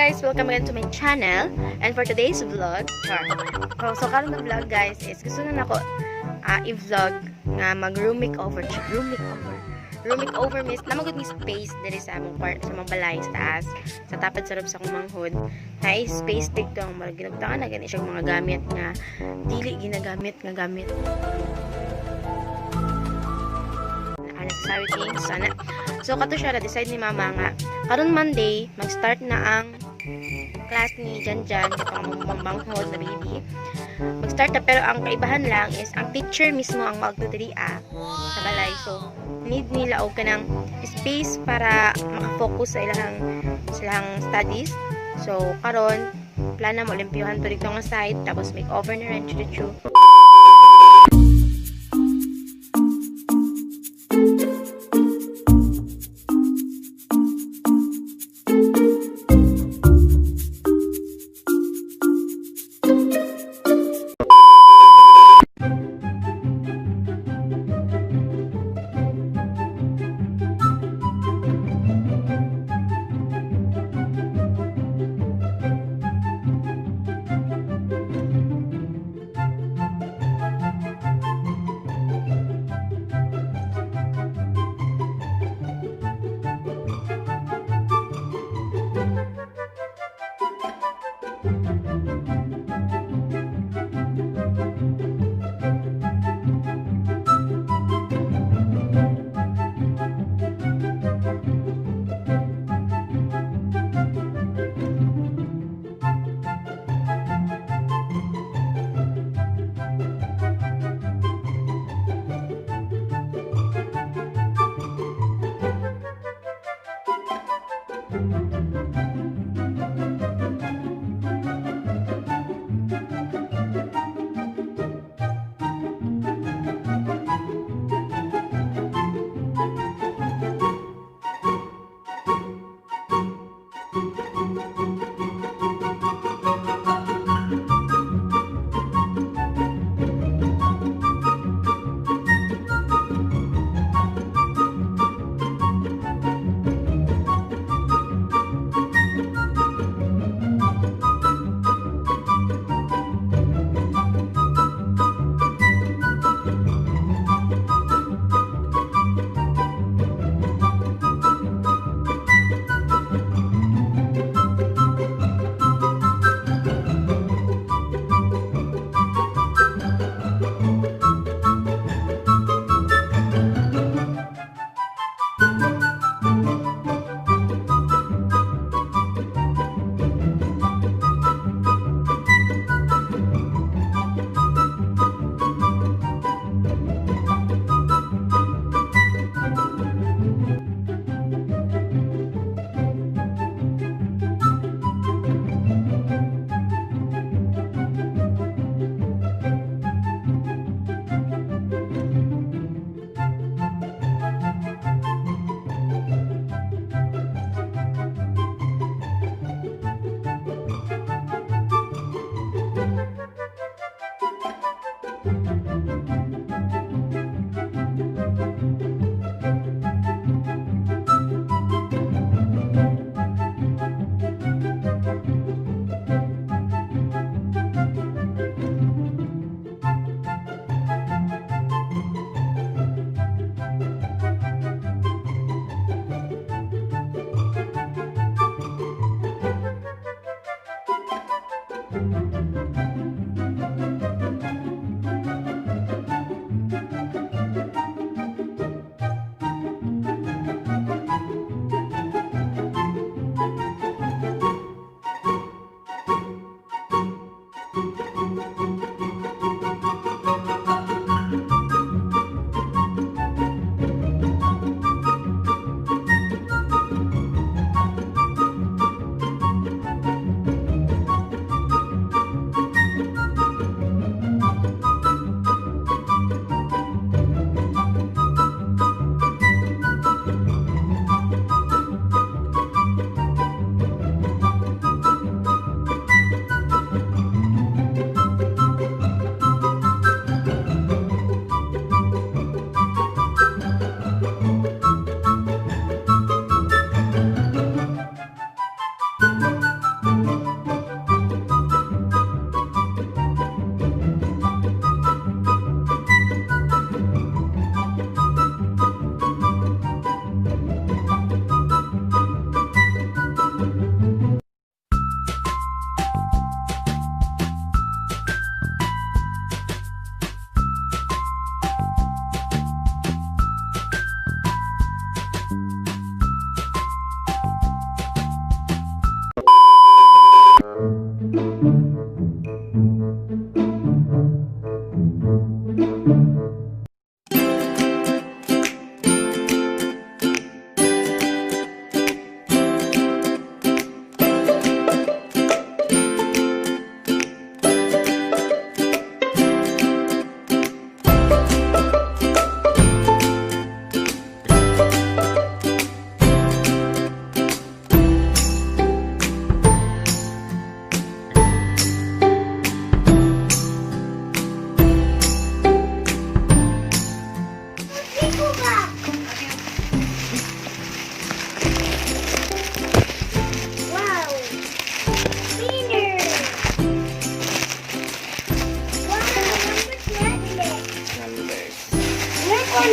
Guys! Welcome again to my channel. And for today's vlog, char. So karon na vlog, guys, is gusto na nako i-vlog nga mag room makeover, char, room makeover. Room makeover miss, naa man gud mi space diri sa among part, sa among balay sa taas, sa tapad sa sa akong manghod. Na space dito ang mga ginabtangan na gani siyang mga gamit nga dili ginagamit nga gamit. Unnecessary things sana. So kato siya na decide ni mama nga karon Monday mag-start na ang class ni Janjan, katong among manghod na baby. Mag-start na, pero ang kaibahan lang is ang teacher mismo ang magdiri sa balay. So need nila og kanang space para maka-focus sa ilang studies. So karon plan na mo limpyuhan to dito nga side, tapos makeover na rin chu.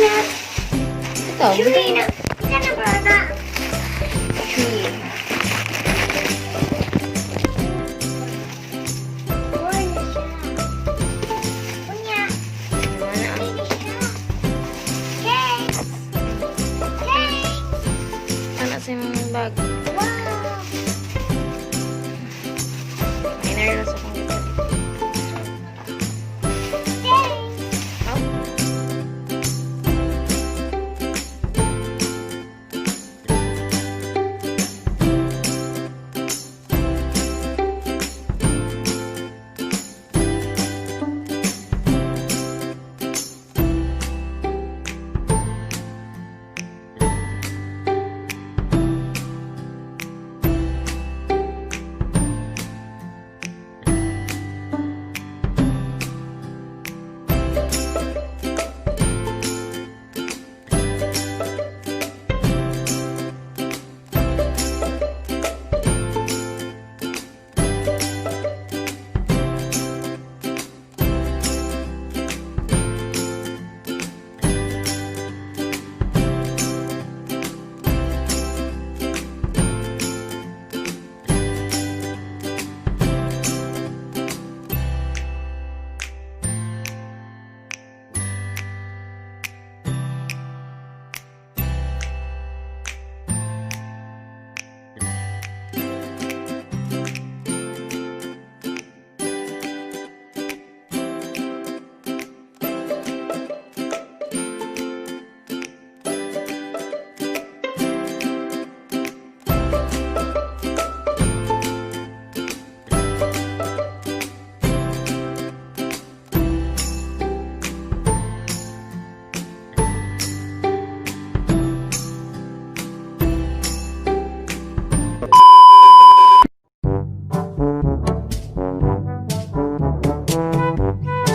na. Ito. Tree na. Ito na ba na? Tree. Four na siya. Unya. Ano na? Three na siya. Thanks. Thanks. Ano sa imong bag? Wow. Minor lang sa kong gipalit. Thanks. Oh.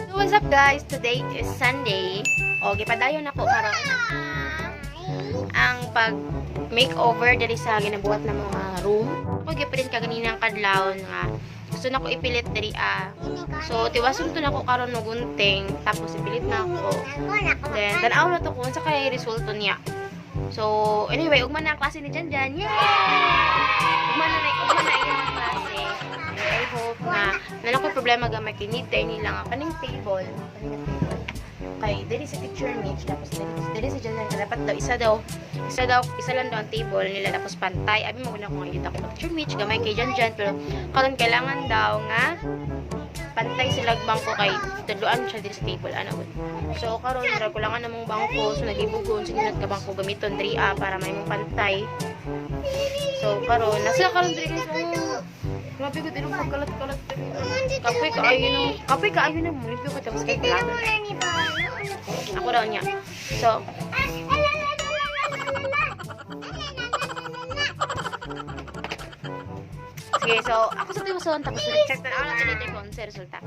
So what's up, guys? Today is Sunday. O, gipadayon ako karon ang pag makeover diri sa ginabuhat na mga room. Ako gipilit kaganinang kadlawon nga gusto na ko ipilit diri ah. So tiwason to nako karon og gunting, tapos ipilit na ako. Then tan-aw na to kung unsa kay resulto niya. So anyway, ugma na ang klase ni Janjan. Yay! Ugma na iyang klase. And I hope na wala ko'y problema gamay kay need tayo nila nga kaning table, kaning table. Kay diri si Teacher Mitch, tapos diri si Janjan, kay dapat daw isa lang daw ang table nila, tapos pantay. Abi mo na kung ayud ako Teacher Mitch gamay kay Janjan, pero karon kailangan daw nga pantay sila bangko kay tudloan siya diri sa table ana gud. So karon murag kulangan namong bangko, so nagibugon sige ka bangko gamiton diri ah, para may mong pantay. So karon nasa karon diri guys. Oh. Grabe ko tinong pagkalat-kalat diri. Kapoy kaayo na. Kapoy kaayo na mo limpyo ko tapos kay Ito na kulangan. muna ni Bolo. Ako raw niya. So, Ah, ala, ala, ala, ala, ala, ala. Sige, so ako sa tiwason, tapos check na ako natin later kung sa resulta.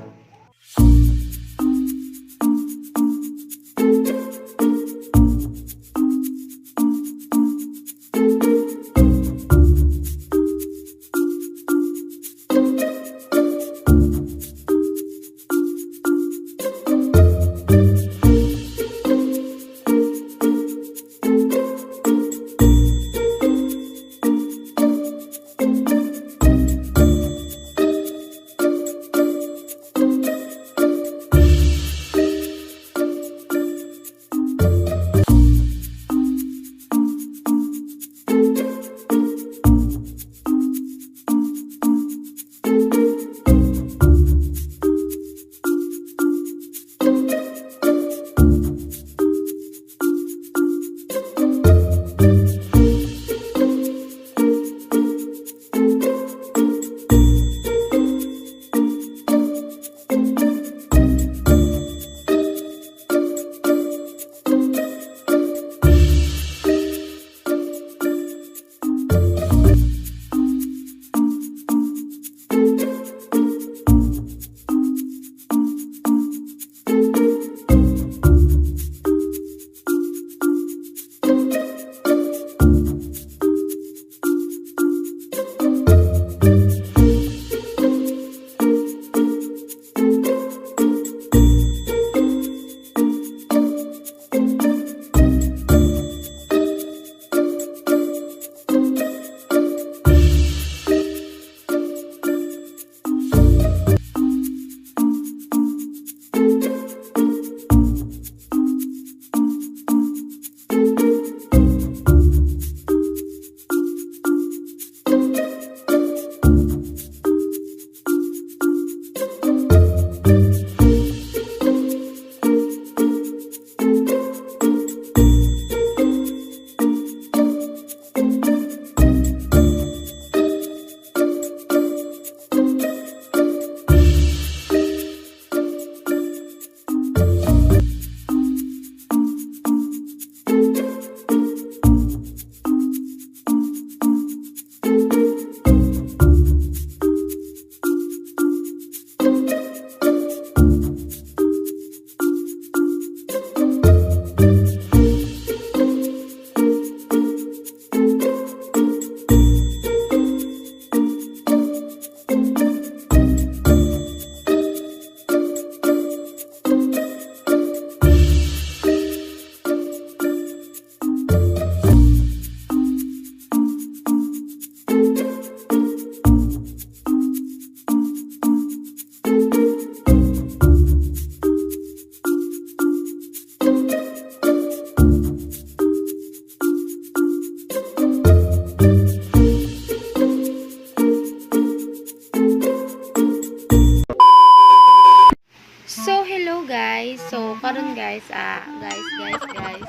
Guys. So karon guys, guys, guys, guys.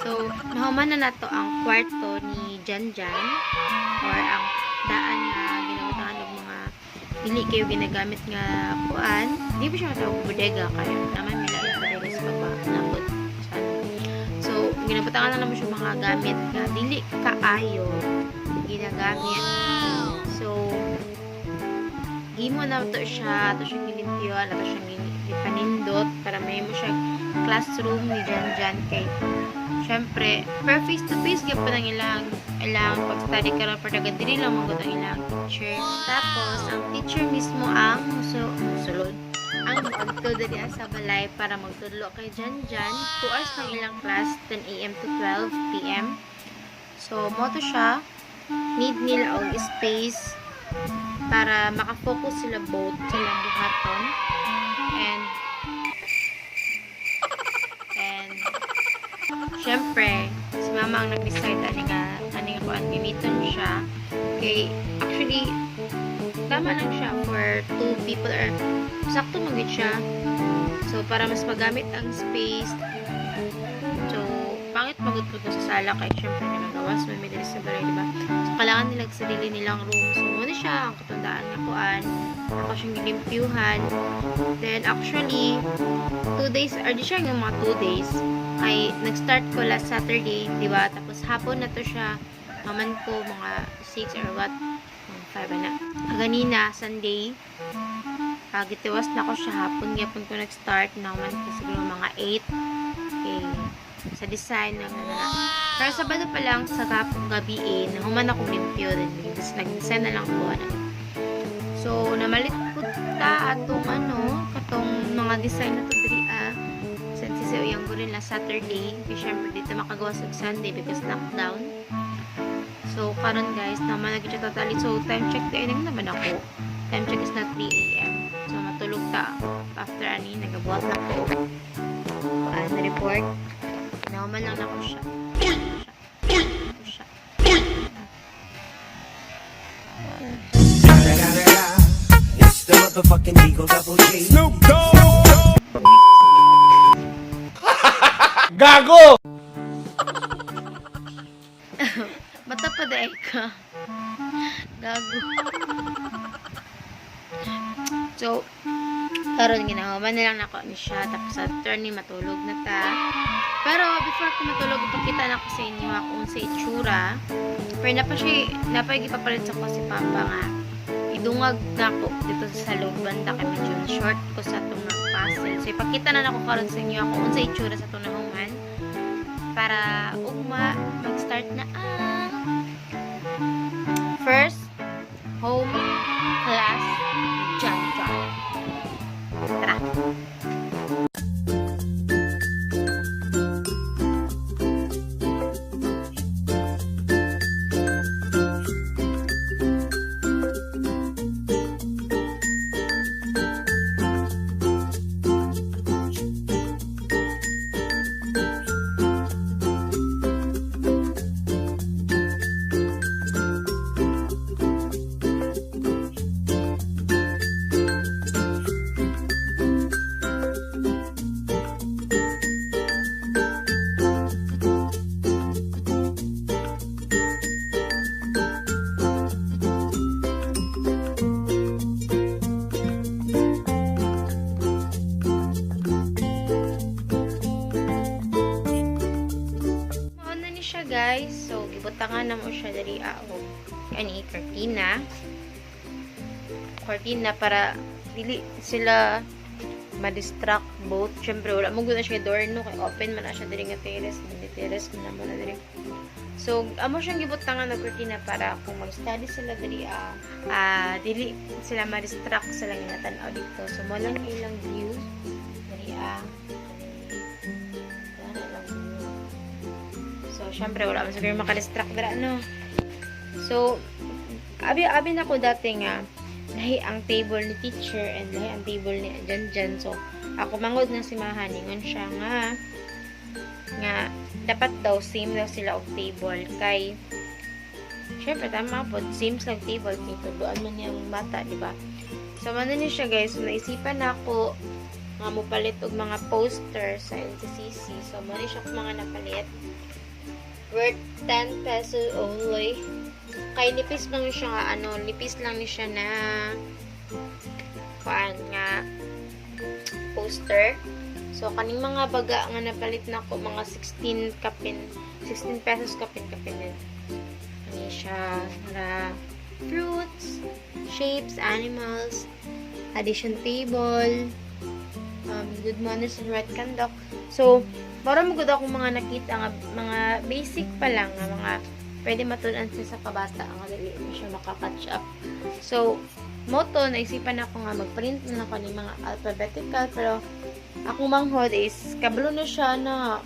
So nahuman na nato ang kwarto ni Janjan or ang daan nga ginabutangan og mga dili kayo ginagamit nga kuan. Di ba siya matawag bodega kayo? Naman nila yung bodega sa baba. Napod. So ginabutangan na naman siya mga gamit nga dili kaayo ginagamit. So gimo na to siya, ato siyang gilimpyuan, ato siyang gipanindot para may mo siya classroom ni Janjan kay syempre per face to face gyud pa nang ilang ilang pag-study karon, pero diri lang man gud ang ilang teacher. Tapos ang teacher mismo ang musulod ang moadto diri sa balay para magtudlo kay Janjan. 2 hours ng ilang class, 10 a.m. to 12 p.m. So mo to siya, need nila og space para makafocus sila both sa ilang buhaton. And syempre, si mama ang nag-decide ani nga kuan gamiton siya. Kay actually tama lang siya for two people or sakto man gid siya. So para mas magamit ang space. So pangit magud pud sa sala kay syempre nagagawas man may diri sa balay, di ba? So kailangan nila og sarili nilang room. So mo na siya ang katundaan nga kuan. Ako siyang gilimpyuhan. Then actually 2 days or di siya yung mga 2 days ay nag-start ko last Saturday, di ba? Tapos hapon na to siya. Maman ko mga 6 or what, mga 5 na. Ganina Sunday, gitiwas na ko siya, hapon gyapon ko nag-start na man ko siguro mga 8. Okay. Sa design lang na. Pero Sabado pa lang sa gabi eh, nahuman ako limpyo din. Nag-design na lang ko. Ano. So, namalit ko ta atong ano, katong mga design na to diri ah. Sa si Uyang ko rin last Saturday. Kasi syempre dito makagawa sa Sunday because lockdown. So, karon guys, naman na siya totally. So, time check tayo nang naman ako. Time check is na 3 a.m. So, matulog ta after ani, nagabuhat na ko. Kuan, report. Nahuman lang ako siya. Siya. Siya. It's the motherfucking Eagle Double G. Snoop Dogg! Gago! Bata pa dahil ka. Gago. So, karon ginahuman na lang nako ni siya. Tapos sa turn ni matulog na ta. Pero before ko matulog, ipakita na ko sa inyo akong sa itsura. Pero napa siya, napa gipapalit sa ko si Papa nga. Idungag na ako dito sa loob banda kay medyo short ko sa atong nagpasin. So ipakita na nako karon sa inyo ako unsa itsura sa atong nahuman para ugma mag-start na ang first home class Jan Jan. Tara! Mao na ni siya guys. So gibutangan na mo siya diri og ani cortina. Cortina para dili sila ma-distract both. Syempre wala mo gud na siya door no kay open man na siya diri nga terrace, diri terrace man na mo na diri. So amo siyang gibutangan og cortina para kung mag-study sila diri dili sila ma-distract sa lang ginatan-aw dito. So mo lang ilang view diri. Wala lang view. So syempre wala man siguro maka-distract dira no. So abi-abi na ko dati nga lahi ang table ni teacher and lahi ang table ni Jan Jan. So ako mangod na si Maha, ningon siya nga dapat daw same daw sila og table kay syempre tama po, same sila og table kay tudloan man niyang bata, di ba? So man ni siya guys, so naisipan na ako Nga mopalit og mga poster sa NCCC. So, mao ni siya akong mga napalit. Worth 10 peso only. Kay nipis lang siya nga ano, nipis lang ni siya na kuan nga poster. So, kaning mga baga nga napalit nako, mga 16 kapin, 16 pesos kapin kapin din. Ani siya nga fruits, shapes, animals, addition table, good manners and right conduct. So, para mo gud akong mga nakita nga mga basic pa lang nga mga pwede matun-an sa kabata nga dili mo siya maka-catch up. So, mao to naisipan ako nga mag-print na ako ni mga alphabetical, pero akong manghod is kabalo na siya na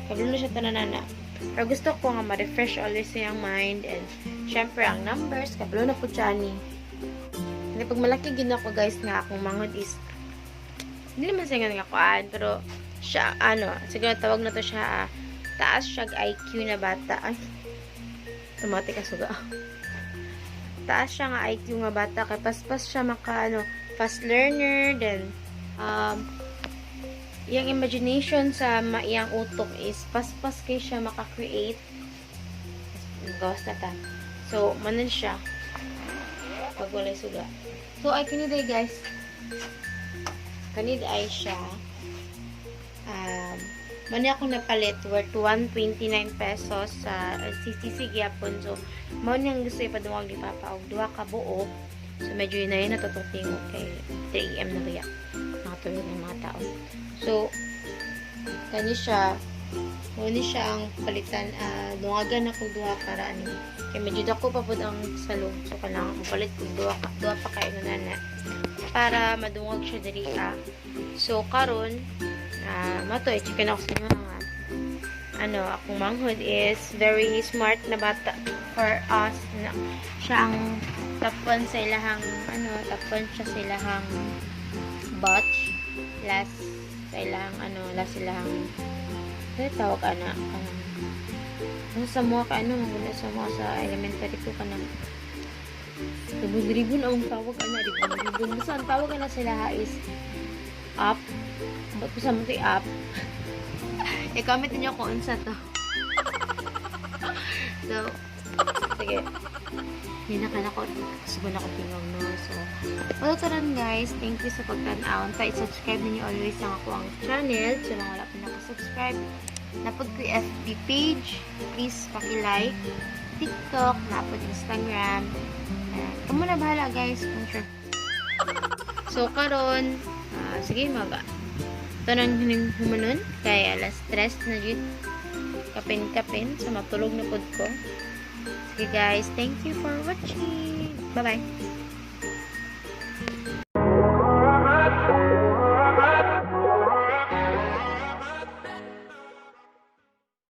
kabalo na siya tanan na. Pero gusto ko nga ma-refresh always iyang mind and syempre ang numbers kabalo na pud siya ni. Hindi pag malaki gid ako, guys, nga akong manghod is hindi naman siya nga kuan, pero siya ano, siguro tawag na to siya taas siya IQ na bata. Ay, tumati ka suga. Taas siya nga IQ nga bata kay paspas siya maka ano, fast learner, then iyang imagination sa iyang utok is paspas kay siya maka-create. Gawas na ta. So, manan siya. Pag walay suga. So, ay kani day, guys. Kani ay siya. Mani ako napalit worth 129 pesos sa CCC gyapon. So, mao niyang gusto ipadungag ni Papa og duha ka buok. So, medyo yun na yun natutong tingog kay 3 AM na baya. Nakatulog ng mga tao. So, kani siya, mao ni siya ang palitan, dungagan ako duha para ano. Kay medyo dako pa pud ang salog. So, kailangan ko palit kog duha, duha pa kayo na nana para madungag siya diri ah. So, karon mato i-check ako sa inyo nga ano, akong manghod is very smart na bata for us na siya ang top 1 sa ilahang ano, top 1 siya sa ilahang batch last sa ilahang ano, last ilahang ano tawag ana, kanang ano sa mga ka ano maguna sa mga sa elementary ko, kanang ribbon ribbon ang tawag ana, ribbon ribbon, basta ang tawag ana sila is up. Ba't ko sa mo up? I-comment niyo kung unsa to. So, sige. Hindi na ka ko. Sugo na ko tingog, no? So, well, taran guys. Thank you sa pagtanaw. Ta, i-subscribe ninyo always ang ako ang channel. So, mga wala pa nakasubscribe. Napod ko yung FB page. Please, paki-like. TikTok. Napod Instagram. Ayan. Kamu na bahala, guys. Kung sure. So, karon sige, maga. Tanan hining humanon kay alas 3 na jud. Kapin-kapin. So, matulog na pod ko. Sige guys, thank you for watching. Bye-bye.